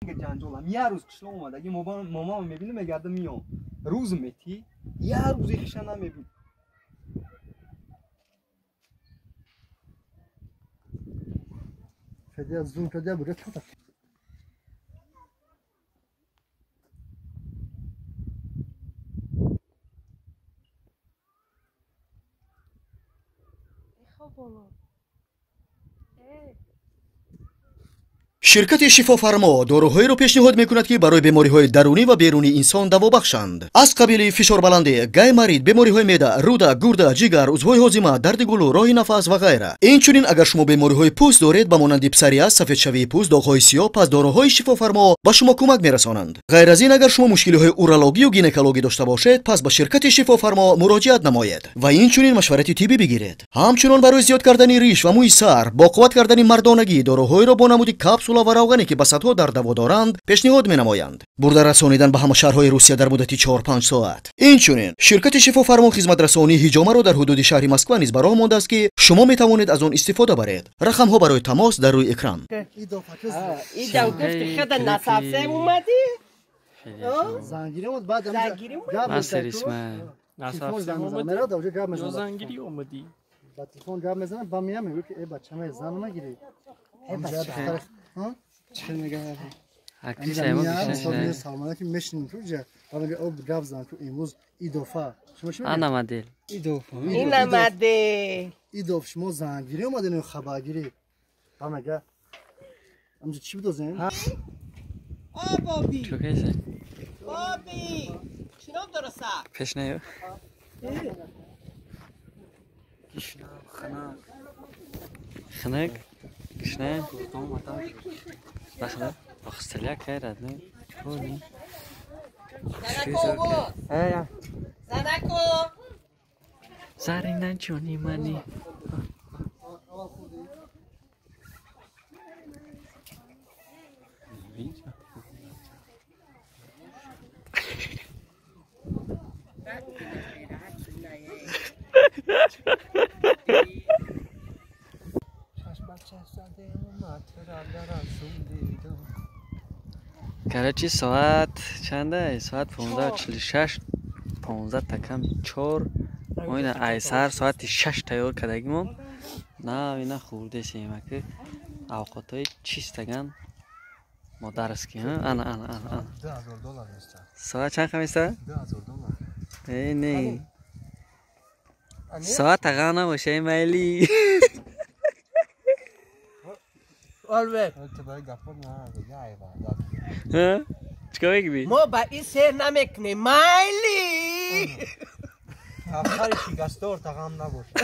Ҷанҷолам як рӯз қишлоқ омадаги момамо мебинам, мегардам, миём, рӯз метӣ, як рӯзи хиша намебин. Федя зум кардя бура чота. Ширкати Шифофармо доруҳоеро пешниҳод мекунад, ки барои бемориҳои дарунӣ ва берунии инсон даво бахшанд, аз қабили фишорбаландӣ, гайморит, бемориҳои меъда, рӯда, гурда, ҷигар, узвҳои ҳозима, дарди гулӯ, роҳи нафас ва ғайра. Инчунин, агар шумо бемориҳои пӯст доред, ба монанди псориаз, сафедшавии пӯст, доғҳои сиёҳ, пас доруҳои Шифофармо ба шумо кӯмак мерасонанд. Ғайр аз ин, агар шумо мушкилиҳои урологию гинекологӣ дошта бошед, пас ба ширкати Шифофармо муроҷиат намоед ва инчунин машварати тиббӣ бигиред. Ҳамчунон барои зиёд кардани риш ва мӯи сар, бо қувват кардани мардонагӣ доруҳоеро бо намуди капсула ва равғане, ки ба садҳо дард даво доранд, пешниҳод менамоянд. Бурда расонидан ба ҳама шаҳрҳои Русия дар муддати 4-5 соат. Инчунин ширкати Шифофармо хизматрасонии ҳиҷомаро дар ҳудуди шаҳри Москва низ ба роҳ мондааст, ки шумо метавонед аз он истифода баред. Рақамҳо барои тамос дар рӯи экран. Идам гуфти худа насабсем омадӣ? Зангирӣ омад, баъд Зангирӣ омад? Мастер Исмаил. Телефон занг мезанад, мерад, уже гап мезанад. Зангирӣ омадӣ. Ба телефон гап мезанад, ба меям мегӯяд, ки э бача, ме зан нагирӣ. Чӣ мегӯяд? Салом алейкум, мешинем ту ҷа. Ба мегӯяд, об гап зан ту имрӯз идофа. Шумо чӣ мегӯед? Ана модел. Идофа. Ина модел. Идоф шумо зангирӣ омадед ё хабаргирӣ? Ба мегӯяд, амҷа чӣ бидозем? О, Боби. Чӣ кайсе? Боби. Чӣ ном дороса? Пеш наё. Ханак. Ханак? Кишна? Бахна? Охстеля кай родной? Чё не? Занако! Занако! Зарина чони мани. Короче, соат чанда? Соат 15:46, 15 такам 4. Мо ина ай саҳар соати 6 тайёр кардагимон. На, ина хӯрдесем, аки авқотҳои чистаган модарски, ҳа? Ана, ана, ана, ана. 2000 доллар места. Соат чанд қа места? 2000 доллар. Э, не. Соат тага набоша, майли. Албет. Ҳа? Чикор мекунӣ? Мо ба ин сер намекунем, майли. Афхари шикастор тағам набошад.